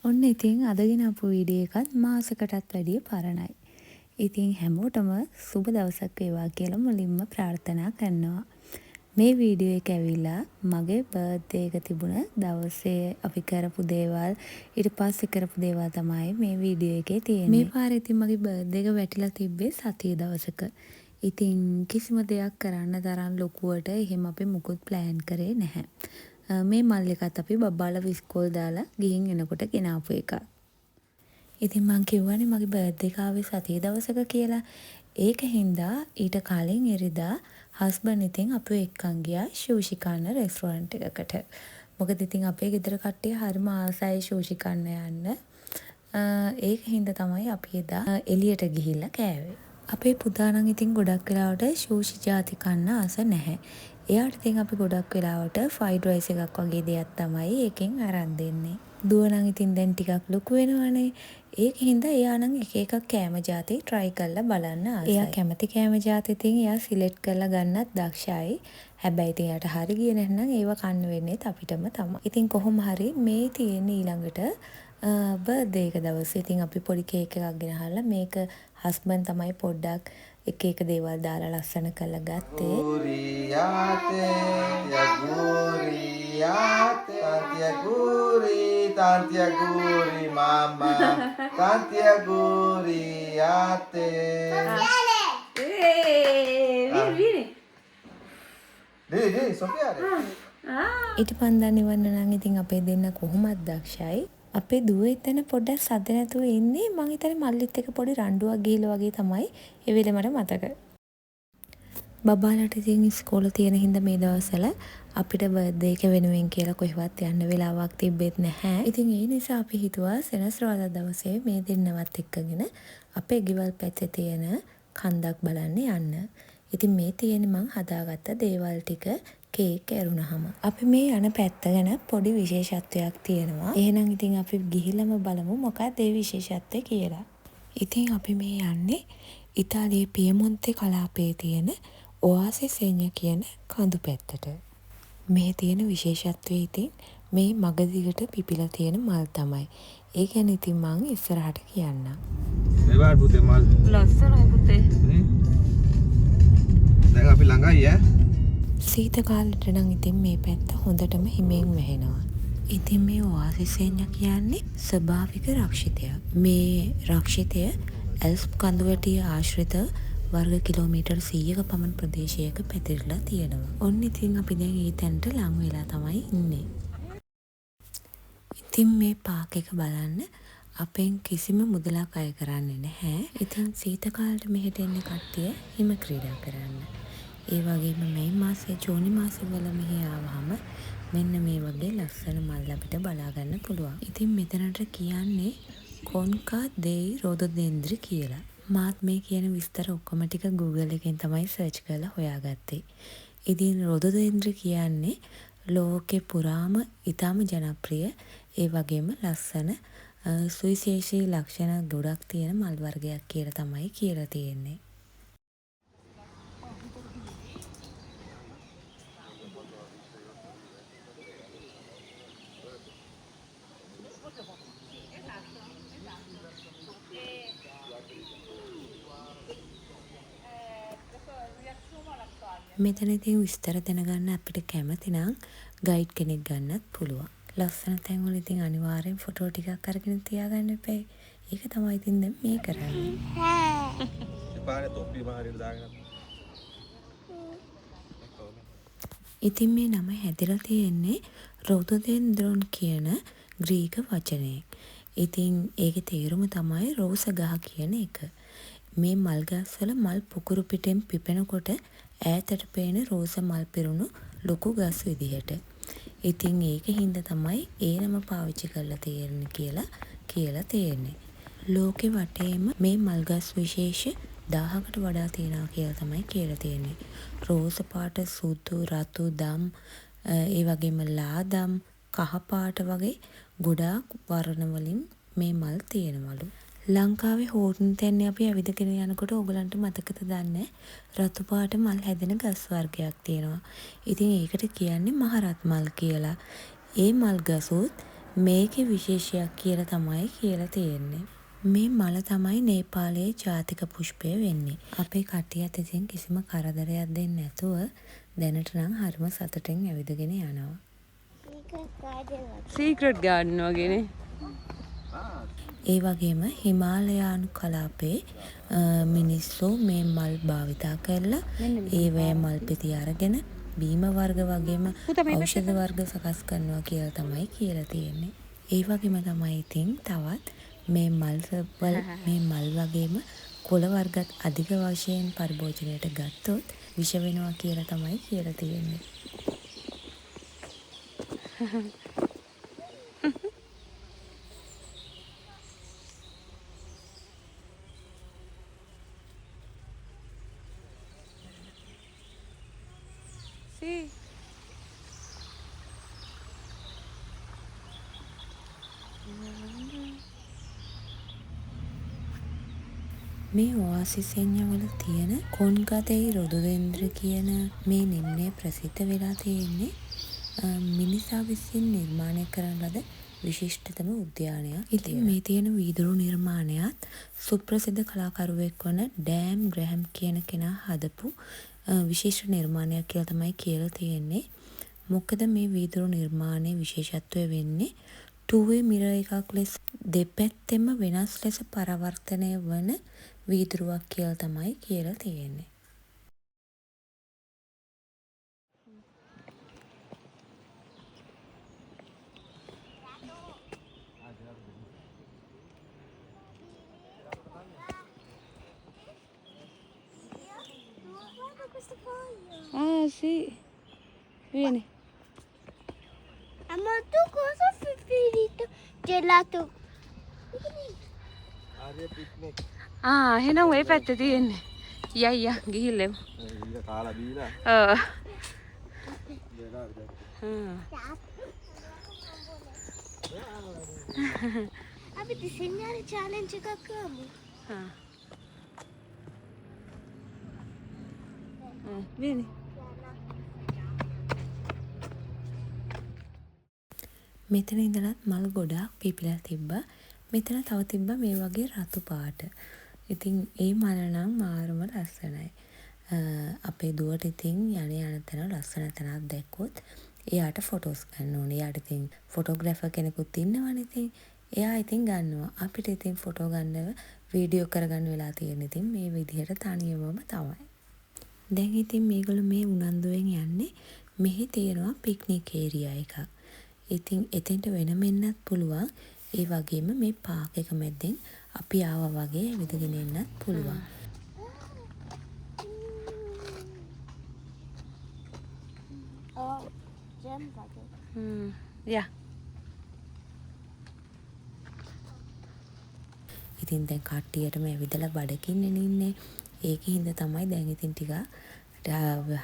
ඔන්න ඉතින් අද ගෙනාපු වීඩියෝ එකත් මාසෙකටත් වැඩිය පරණයි. ඉතින් හැමෝටම සුබ දවසක් වේවා කියලා මුලින්ම ප්‍රාර්ථනා කරනවා. මේ වීඩියෝ එක ඇවිල්ලා මගේ බර්ත්ඩේ එක තිබුණ දවසේ අපි කරපු දේවල්, ඊට පස්සේ කරපු දේවල් තමයි මේ වීඩියෝ එකේ තියෙන්නේ. මේ පාර ඉතින් මගේ බර්ත්ඩේ එක වැටිලා තිබ්බේ සතිය දවසක. ඉතින් කිසිම දෙයක් කරන්න තරම් ලොකුවට එහෙම අපි මුකුත් ප්ලෑන් කරේ නැහැ. මේ මල් එකත් අපි බබාලා විස්කෝල් දාලා ගිහින් එනකොට ගෙනාපු එකක්. ඉතින් මං කිව්වනේ මගේ බර්ත්ඩේ එක ආවේ සතිය දවසක කියලා. ඒක හින්දා ඊට කලින් ඉරිදා හස්බන්ඩ් ඉතින් අපිව එක්කන් ගියා සූෂි කන්න රෙස්ටොරන්ට් එකකට. මොකද ඉතින් අපේ ගෙදර කට්ටිය හරිම ආසයි සූෂි කන්න යන්න. ඒක හින්දා තමයි අපි එදා එළියට ගිහිල්ලා කෑවේ. අපේ පුතා නම් ඉතින් ගොඩක් වෙලාවට සූෂි ජාති කන්න ආස නැහැ. එයාට ඉතින් අපි ගොඩක් වෙලාවට ෆ්‍රයිඩ් රයිස් එකක් වගේ දෙයක් තමයි ඒකෙන් අරන් දෙන්නේ. දුව නම් ඉතින් දැන් ටිකක් ලොකු වෙනවනේ. ඒක හින්දා එයා නම් එක එක කෑම ජාති try කරලා බලන්න ආසයි. එයා කැමති කෑම ජාති ඉතින් එයා සිලෙක්ට් කරලා ගන්නත් දක්ෂයි. හැබැයි ඉතින් එයාට හරි ගියේ නැත්නම් ඒව කන්න වෙන්නේත් අපිටම තමයි. ඉතින් කොහොම හරි මේ තියෙන්නේ ඊළඟට බර්ත්ඩේ එක දවසේ ඉතින් අපි පොඩි කේක් එකක් ගෙනහල්ලා මේක හස්බන්ඩ් තමයි පොඩ්ඩක් එක එක දේවල් දාලා ලස්සන කරලා ගත්තේ. Tanti auguri, tanti auguri mamma, tanti auguri a te. Vieni, vieni. Vieni, vieni, soffiare. ඊට පන්දන් නිවන්න නම් ඉතින් අපේ දෙන්න කොහොමත් දක්ෂයි. අපේ දුව එතන පොඩ්ඩක් සද්ද නැතුව ඉන්නේ. මං හිතන්නේ මල්ලිත් එක්ක පොඩි රණ්ඩුවක් ගිහිල්ලා වගේ තමයි ඒ වෙලේ මට මතක. බබාලට ඉතින් ඉස්කෝලේ තියෙන හින්දා මේ දවස්වල අපිට බර්ත්ඩේ එක වෙනුවෙන් කියලා කොහෙවත් යන්න වෙලාවක් තිබ්බෙත් නැහැ. ඉතින් ඒ නිසා අපි හිතුවා සෙනසුරාදා දවසේ මේ දෙන්නවත් එක්කගෙන අපේ ගෙවල් පැත්තේ තියෙන කන්දක් බලන්න යන්න. ඉතින් මේ තියෙන්නේ මං හදාගත්ත දේවල් ටික කේක් ඇරුණහම. අපි මේ යන පැත්ත ගැන පොඩි විශේෂත්වයක් තියෙනවා. එහෙනම් ඉතින් අපි ගිහිල්ලාම බලමු මොකක්ද ඒ විශේෂත්වය කියලා. ඉතින් අපි මේ යන්නේ ඉතාලියේ පියමොන්තේ කලාපයේ තියෙන ඔයාසිස් එඤ්ඤ කියන කඳු පැත්තට. මේ තියෙන විශේෂත්වය ඉතින් මේ මග දිගට පිපිලා තියෙන මල් තමයි. ඒ ගැන ඉතින් මං ඉස්සරහට කියන්නම්. මේ පාර පුතේ මල්. ලස්සනයි පුතේ. නේ? දැන් අපි ළඟයි ඈ. සීත කාලෙට නම් ඉතින් මේ පැත්ත හොඳටම හිමෙන් වැහෙනවා. ඉතින් මේ ඔයාසිස් එඤ්ඤ කියන්නේ ස්වභාවික රක්ෂිතයක්. මේ රක්ෂිතය ඇල්ප්ස් කඳුවැටිය ආශ්‍රිත වර්ග කිලෝමීටර් 100ක පමණ ප්‍රදේශයක පැතිරලා තියෙනවා. ඔන්න ඉතින් අපි දැන් ඒ තැනට ලං වෙලා තමයි ඉන්නේ. ඉතින් මේ පාක් එක බලන්න අපෙන් කිසිම මුදලක් අය කරන්නේ නැහැ. ඉතින් සීත කාලෙට මෙහෙට එන්න කට්ටිය හිම ක්‍රීඩා කරන්න. ඒ වගේම මැයි මාසේ ජූනි මාසේ වල මෙහෙ ආවහම මෙන්න මේ වගේ ලස්සන මල් අපිට බලා ගන්න පුළුවන්. ඉතින් මෙතනට කියන්නේ කොන්කා දෙයි රෝදොදෙන්ද්‍රි කියලා. මාත් මේ කියන විස්තර ඔක්කොම ටික Google එකෙන් තමයි සර්ච් කරලා හොයාගත්තේ. ඉතින් රෝදොදෙන්ද්‍රි කියන්නේ ලෝකෙ පුරාම ඉතාම ජනප්‍රිය ඒ වගේම ලස්සන සුවිශේෂී ලක්ෂණ ගොඩක් තියෙන මල් වර්ගයක් කියලා තමයි කියලා තියෙන්නේ. මෙතන ඉතින් විස්තර දැනගන්න අපිට කැමති නම් ගයිඩ් කෙනෙක් ගන්නත් පුළුවන්. ලස්සන තැන්වල ඉතින් අනිවාර්යෙන් ෆොටෝ ටිකක් අරගෙන තියාගන්න එපේ. ඒක තමයි ඉතින් දැන් මේ කරන්නේ. එපානේ තොප්පි මහරියට දාගෙන. ඉතින් මේ නම හැදිලා තියෙන්නේ රෝදොදෙන්ඩ්‍රොන් කියන ග්‍රීක වචනයෙන්. ඉතින් ඒකේ තේරුම තමයි රෝස ගහ කියන එක. මේ මල් ගස්වල මල් පොකුරු පිටෙන් පිපෙනකොට ඈතට පේන රෝස මල් පිරුණු ලොකු ගස් විදිහට. ඉතින් ඒක හින්දා තමයි ඒ නම පාවිච්චි කරලා තියෙන්නේ කියලා තියෙන්නේ. ලෝකෙ වටේම මේ මල් ගස් විශේෂ 1000කට වඩා තියෙනවා කියලා තමයි කියලා තියෙන්නේ. රෝස පාට, සුදු, රතු, දම්, ඒ වගේම ලා දම්, කහ පාට වගේ ගොඩාක් වර්ණ වලින් මේ මල් තියෙනවලු. ලංකාවේ හෝටන් තැන්නේ අපි ඇවිදගෙන යනකොට ඕගලන්ට මතකද දන්නේ රතු පාට මල් හැදෙන ගස් වර්ගයක් තියෙනවා. ඉතින් ඒකට කියන්නේ මහරත් මල් කියලා. ඒ මල් ගසුත් මේකේ විශේෂයක් කියලා තමයි කියලා තියෙන්නේ. මේ මල තමයි නේපාලයේ ජාතික පුෂ්පය වෙන්නේ. අපේ කට්ටියත් ඉතින් කිසිම කරදරයක් දෙන්නේ නැතුව දැනට නම් හරිම සතුටින් ඇවිදගෙන යනවා. Secret garden වගේනේ. ඒ වගේම හිමාලයානු කලාපේ මිනිස්සු මේ මල් භාවිතා කරලා ඒවැය මල් පෙති අරගෙන බීම වර්ග වගේම ඖෂධ වර්ග සකස් කරනවා කියලා තමයි කියලා තියෙන්නේ. ඒ වගේම තමයි ඉතින් තවත් මේ මල් වල මේ මල් වගේම කොළ වර්ගත් අධික වශයෙන් පරිභෝජනයට ගත්තොත් විෂ වෙනවා කියලා තමයි කියලා තියෙන්නේ. Sì. මේ ඔයාසිස් වල තියෙන කොන්ගදෙයි රොදොදෙන්ද්‍ර කියන මේ නිම්නය ප්‍රසිද්ධ වෙලා තියෙන්නේ මිනිසා විසින් නිර්මාණය කරන ලද විශිෂ්ටතම උද්‍යානයක්. ඉතින් මේ තියෙන වීදුරු නිර්මාණයත් සුප්‍රසිද්ධ කලාකරුවෙක් වන ඩෑම් ග්‍රැහම් කියන කෙනා හදපු විශිෂ්ට නිර්මාණයක් කියලා තමයි කියලා තියෙන්නේ. මොකද මේ වීදුරු නිර්මාණයේ විශේෂත්වය වෙන්නේ 2-way mirror එකක් ලෙස දෙපැත්තෙම වෙනස් ලෙස පරාවර්තනය වන වීදුරුවක් කියලා තමයි කියලා තියෙන්නේ. Ah sì, vieni. Ma tu cosa hai preferito? Gelato? ආ එහෙනම් ඔය පැත්තේ තියෙන්නේ. යා යා ගිහිල්ලා එමු. ඊට කාලා බීලා. ඔව්. අපි disegnare challenge එකක් කරමු. හා. Vieni. මෙතන ඉඳලත් මල් ගොඩාක් පිපිලා තිබ්බා. මෙතන තව තිබ්බා මේ වගේ රතු පාට. ඉතින් ඒ මල නම් මාරම ලස්සනයි. අපේ දුවට ඉතින් යන යන තැන ලස්සන තැනක් දැක්කොත් එයාට ෆොටෝස් ගන්න ඕනේ. එයාට ඉතින් ෆොටෝග්‍රැෆර් කෙනෙකුත් ඉන්නවනේ ඉතින්. එයා ඉතින් ගන්නවා. අපිට ඉතින් ෆොටෝ ගන්නව වීඩියෝ කරගන්න වෙලා තියෙන ඉතින් මේ විදිහට තනියමම තමයි. දැන් ඉතින් මේගොල්ලෝ මේ උනන්දුවෙන් යන්නේ මෙහි තියෙනවා පික්නික් ඒරියා එකක්. ඉතින් එතෙන්ට වෙනම එන්නත් පුළුවන්. ඒ වගේම මේ පාක් එක මැද්දෙන් අපි ආවා වගේ ඇවිදගෙන එන්නත් පුළුවන්. ඔව් ජම් වගේ. යා. ඉතින් දැන් කට්ටියටම ඇවිදලා බඩගින්නේ ඉන්නේ. ඒකේ හින්දා තමයි දැන් ඉතින් ටිකක්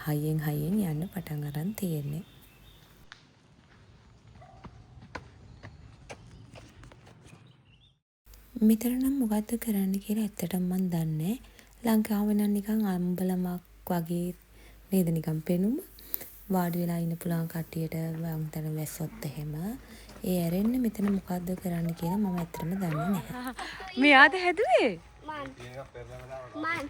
හයියෙන් හයියෙන් යන්න පටන් අරන් තියෙන්නේ. මෙතන නම් මොකද්ද කරන්න කියලා ඇත්තටම මං දන්නේ නෑ. ලංකාවේ නම් නිකන් අම්බලමක් වගේ නේද නිකන් පෙනුම. වාඩි වෙලා ඉන්න පුළුවන් කට්ටියට මං හිතන්නේ වැස්සොත් එහෙම. ඒ ඇරෙන්න මෙතන මොකද්ද කරන්න කියලා මම ඇත්තටම දන්නේ නැහැ. මෙයාද හැදුවේ? මං. මං.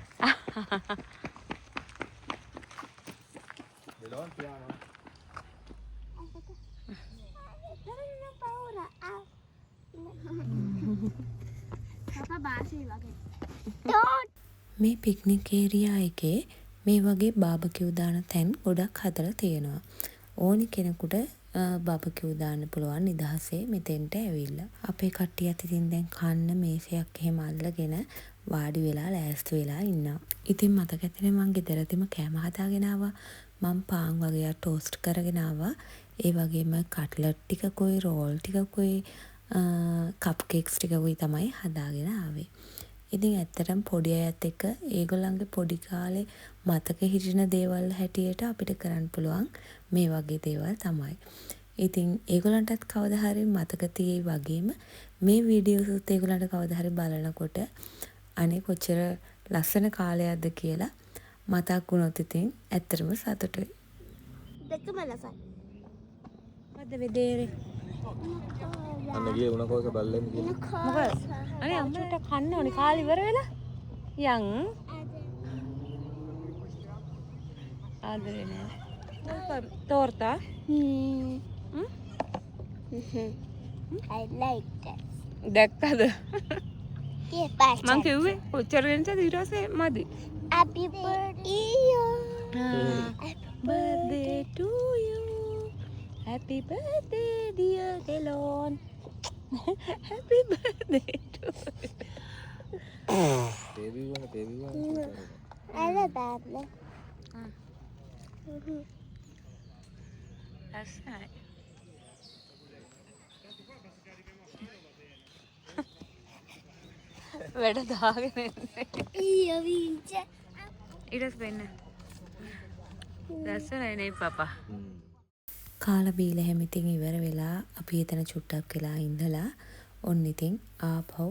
මේ පික්නික් ඒරියා එකේ මේ වගේ බාබකිව් දාන තැන් ගොඩක් හදලා තියෙනවා. ඕනි කෙනෙකුට බාබකිව් දාන්න පුළුවන් නිදහසේ මෙතෙන්ට ඇවිල්ලා. අපේ කට්ටියත් ඉතින් දැන් කන්න මේසයක් එහෙම අල්ලගෙන වාඩි වෙලා ලෑස්ති වෙලා ඉන්නවා. ඉතින් මතක ඇතිනේ මං ගෙදරදිම කෑම හදාගෙන ආවා. මං පාන් වගේක් ටෝස්ට් කරගෙන ආවා. ඒ වගේම කට්ලට් ටිකකුයි රෝල් ටිකකුයි කප් කේක්ස් ටිකකුයි තමයි හදාගෙන ආවේ. ඉතින් ඇත්තටම පොඩි අයත් එක්ක ඒගොල්ලන්ගේ පොඩි කාලේ මතක හිටින දේවල් හැටියට අපිට කරන්න පුළුවන් මේ වගේ දේවල් තමයි. ඉතින් ඒගොල්ලන්ටත් කවදා හරි මතක තියෙයි වගේම මේ වීඩියෝසුත් ඒගොල්ලන්ට කවදා හරි බලනකොට අනේ කොච්චර ලස්සන කාලයක්ද කියලා මතක් වුණොත් ඉතින් ඇත්තටම සතුටුයි. දෙකම ලස්සනයි. මොකද්ද වෙදේරේ? අන්න ගියේ උණ කෝස බලලා එන්න කියලා. මොකද? අනේ අම්මා චුට්ටක් කන්න ඕනේ. කාලේ ඉවර වෙලා. යන්. ආදරේ නෑ. තෝර්තා? I like this. දැක්කද? Yeah, මං කිව්වේ කොච්චර වෙනසද ඊට පස්සේ මදි. Happy birthday you. Happy birthday to you. Happy birthday dear Delon. Happy birthday to you. Baby වන බේබි වන. I love Babla. ලස්සනයි. වැඩ දාගෙන එන්නේ. Io vince. ඊට පස්සේ වෙන්න. ලස්සනයි නේ පාපා. කාලා බීලා එහෙම ඉතින් ඉවර වෙලා අපි එතන චුට්ටක් වෙලා ඉඳලා ඔන්න ඉතින් ආපහු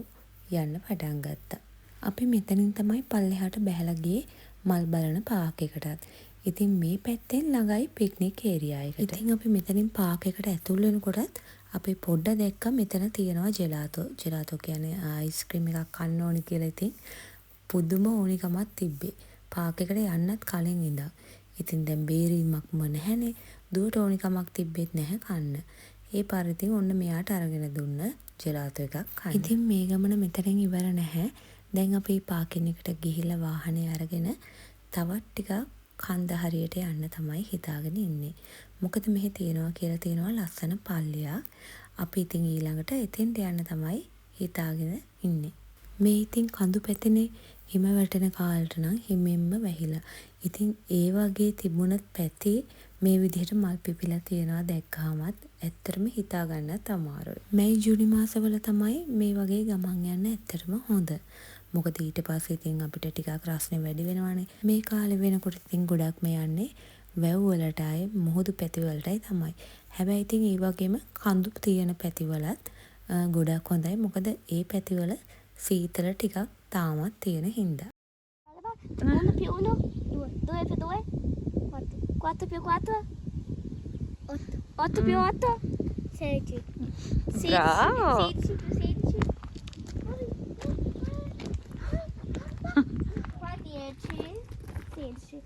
යන්න පටන් ගත්තා. අපි මෙතනින් තමයි පල්ලෙහාට බැහැලා ගියේ මල් බලන පාක් එකටත්. ඉතින් මේ පැත්තෙන් ළඟයි පික්නික් ඒරියා එකට. ඉතින් අපි මෙතනින් පාක් එකට ඇතුල් වෙනකොටත් අපි පොඩ්ඩ දැක්කා මෙතන තියෙනවා ජෙලාතෝ. ජෙලාතෝ කියන්නේ අයිස්ක්‍රීම් එකක් කන්න ඕනි කියලා ඉතින් පුදුම ඕනිකමක් තිබ්බේ. පාක් එකට යන්නත් කලින් ඉඳන්. ඉතින් දැන් බේරීමක්ම නැහැනේ. දුවට ඕනිකමක් තිබ්බෙත් නැහැ කන්න. ඒ පාර ඉතින් ඔන්න මෙයාට අරගෙන දුන්න ජෙලාතෝ එකක් කන්න. ඉතින් මේ ගමන මෙතනින් ඉවර නැහැ. දැන් අපි පාකින් එකට ගිහිල්ලා වාහනේ අරගෙන තවත් ටිකක් කන්ද හරියට යන්න තමයි හිතාගෙන ඉන්නේ. මොකද මෙහි තියෙනවා කියලා තියෙනවා ලස්සන පල්ලියක්. අපි ඉතින් ඊළඟට එතෙන්ට යන්න තමයි හිතාගෙන ඉන්නේ. මේ ඉතින් කඳු පැතිනේ හිම වැටෙන කාලෙට නම් හිමෙන්ම වැහිලා. ඉතින් ඒ වගේ තිබුණ පැති මේ විදිහට මල් පිපිලා තියෙනවා දැක්කහමත් ඇත්තටම හිතා ගන්නත් අමාරුයි. මැයි ජූනි මාසවල තමයි මේ වගේ ගමන් යන්න ඇත්තටම හොඳ. මොකද ඊට පස්සේ ඉතින් අපිට ටිකක් රස්නේ වැඩි වෙනවනේ. මේ කාලේ වෙනකොට ඉතින් ගොඩක්ම යන්නේ වැව් වලටයි මුහුදු පැති වලටයි තමයි. හැබැයි ඉතින් ඒ වගේම කඳු තියෙන පැතිවලත් ගොඩක් හොඳයි. මොකද ඒ පැතිවල සීතල ටිකක් තාමත් තියෙන හින්දා. 1 più 1, 2, 2 più 2, 4, 4 più 4, 8, 8 più 8, 16. 16, Bravo. 16 più 16. Qua 10, 16.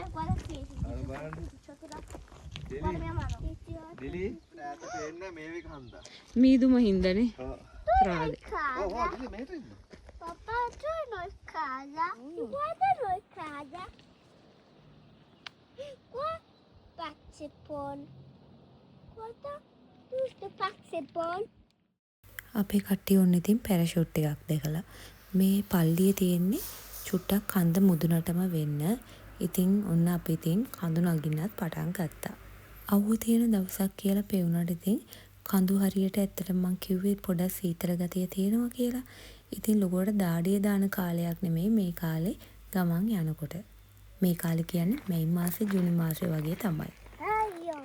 Guarda 16, 18, guarda mia mano. ඩිලි ඈත පේන්නේ මේ වේක හන්දා. මීදුම හින්දානේ. ඔව්. ප්‍රාදේ. ඔව් Casa. ඔව් ඩිලි මෙහෙට ඉන්න. Papà, torno a casa. Guarda noi casa. Qua basketball. Guarda, tutto basketball. අපේ කට්ටිය ඔන්න ඉතින් පැරෂූට් එකක් දැකලා මේ පල්ලිය තියෙන්නේ චුට්ටක් කන්ද මුදුනටම වෙන්න. ඉතින් ඔන්න අපි ඉතින් කඳු නගින්නත් පටන් ගත්තා. අවුව තියෙන දවසක් කියලා පෙවුනට ඉතින් කඳු හරියට ඇත්තටම මං කිව්වේ පොඩක් සීතල ගතිය තියෙනවා කියලා. ඉතින් ලොකුවට දාඩිය දාන කාලයක් නෙමෙයි මේ කාලේ ගමන් යනකොට. මේ කාලේ කියන්නේ මැයි මාසේ ජූනි මාසේ වගේ තමයි. Ayo.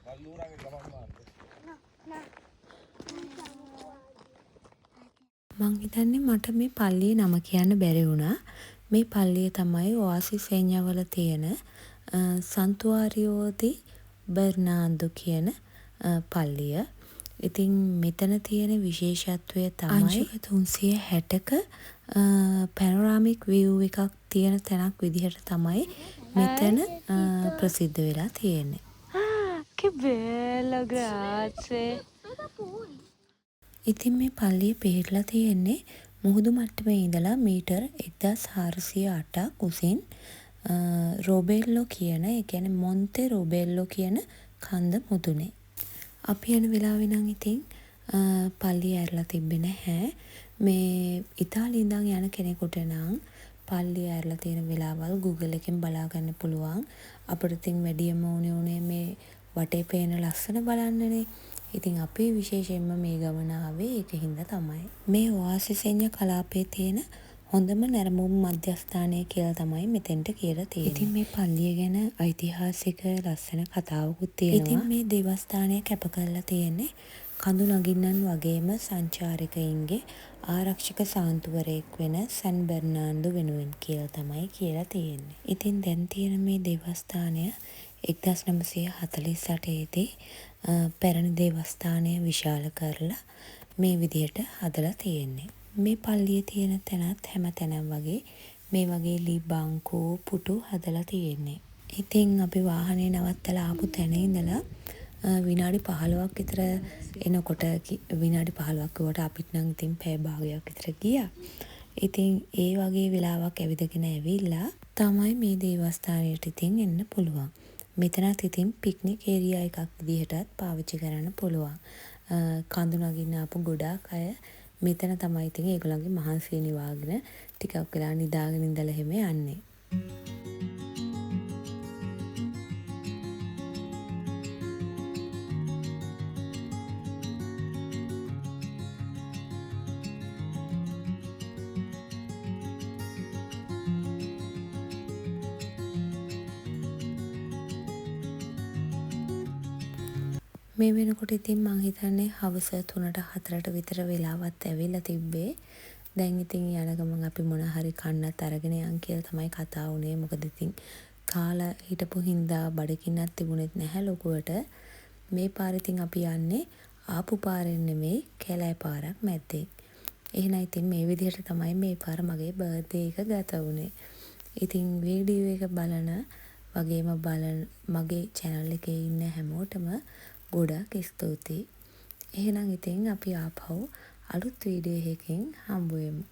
කල්ලූරාගේ ගමන් මාර්ග. මං හිතන්නේ මට මේ පල්ලියේ නම කියන්න බැරි වුණා. මේ පල්ලිය තමයි ඔයාසිස් එඤ්ඤවල තියෙන සන්තුආරියෝ දි බර්නාන්දෝ කියන පල්ලිය. ඉතින් මෙතන තියෙන විශේෂත්වය තමයි අංශක 360ක පැනොරාමික් විව් එකක් තියෙන තැනක් විදිහට තමයි මෙතන ප්‍රසිද්ධ වෙලා තියෙන්නේ. Che bello, grazie. ඉතින් මේ පල්ලිය පිහිටලා තියෙන්නේ මුහුදු මට්ටමේ ඉඳලා මීටර් 1408ක් උසින් රොබෙල්ලෝ කියන, ඒ කියන්නේ මොන්තේ රොබෙල්ලෝ කියන කන්ද මුදුනේ. අපි යන වෙලාවේ නම් ඉතින් පල්ලිය ඇරලා තිබ්බේ නැහැ. මේ ඉතාලියේ ඉඳන් යන කෙනෙකුට නම් පල්ලිය ඇරලා තියෙන වෙලාවල් Google එකෙන් බලා ගන්න පුළුවන්. අපිට ඉතින් වැඩියම ඕනේ වුණේ මේ වටේ පේන ලස්සන බලන්නනේ. ඉතින් අපි විශේෂයෙන්ම මේ ගමන ආවේ ඒක හින්දා තමයි. මේ ඔයාසිස් එඤ්ඤ කලාපයේ තියෙන හොඳම නැරඹුම් මධ්‍යස්ථානය කියලා තමයි මෙතෙන්ට කියලා තියෙන්නේ. ඉතින් මේ පල්ලිය ගැන ඓතිහාසික ලස්සන කතාවකුත් තියෙනවා. ඉතින් මේ දේවස්ථානය කැප කරලා තියෙන්නේ කඳු නගින්නන් වගේම සංචාරකයින්ගේ ආරක්ෂක සාන්තුවරයෙක් වෙන සැන් බර්නාන්දු වෙනුවෙන් කියලා තමයි කියලා තියෙන්නේ. ඉතින් දැන් තියෙන මේ දේවස්ථානය 1948 දී පැරණි දේවස්ථානය විශාල කරලා මේ විදිහට හදලා තියෙන්නේ. මේ පල්ලිය තියෙන තැනත් හැම තැනම වගේ මේ වගේ ලී බංකු පුටු හදලා තියෙන්නේ. ඉතින් අපි වාහනේ නවත්තලා ආපු තැන ඉඳලා විනාඩි 15ක් විතර එනකොට, විනාඩි 15ක් කිව්වට අපිට නම් ඉතින් පැය භාගයක් විතර ගියා. ඉතින් ඒ වගේ වෙලාවක් ඇවිදගෙන ඇවිල්ලා තමයි මේ දේවස්ථානයට ඉතින් එන්න පුළුවන්. මෙතනත් ඉතින් පික්නික් ඒරියා එකක් විදිහටත් පාවිච්චි කරන්න පුළුවන්. කඳු නගින්න ආපු ගොඩාක් අය මෙතන තමයි ඉතින් ඒගොල්ලන්ගේ මහන්සිය නිවාගෙන ටිකක් වෙලා නිදාගෙන ඉඳලා එහෙම යන්නේ. මේ වෙනකොට ඉතින් මං හිතන්නේ හවස 3ට 4ට විතර වෙලාවත් ඇවිල්ලා තිබ්බේ. දැන් ඉතින් යන ගමන් අපි මොන හරි කන්නත් අරගෙන යන් කියලා තමයි කතා වුණේ. මොකද ඉතින් කාලා හිටපු හින්දා බඩගින්නක් තිබුණෙත් නැහැ ලොකුවට. මේ පාර ඉතින් අපි යන්නේ ආපු පාරෙන් නෙමෙයි, කැලෑ පාරක් මැද්දෙන්. එහෙනම් ඉතින් මේ විදිහට තමයි මේ පාර මගේ බර්ත්ඩේ එක ගත වුණේ. ඉතින් වීඩියෝ එක බලන වගේම බලන මගේ චැනල් එකේ ඉන්න හැමෝටම ගොඩාක් ස්තුතියි. එහෙනම් ඉතින් අපි ආපහු අලුත් වීඩියෝ එකකින් හම්බ වෙමු.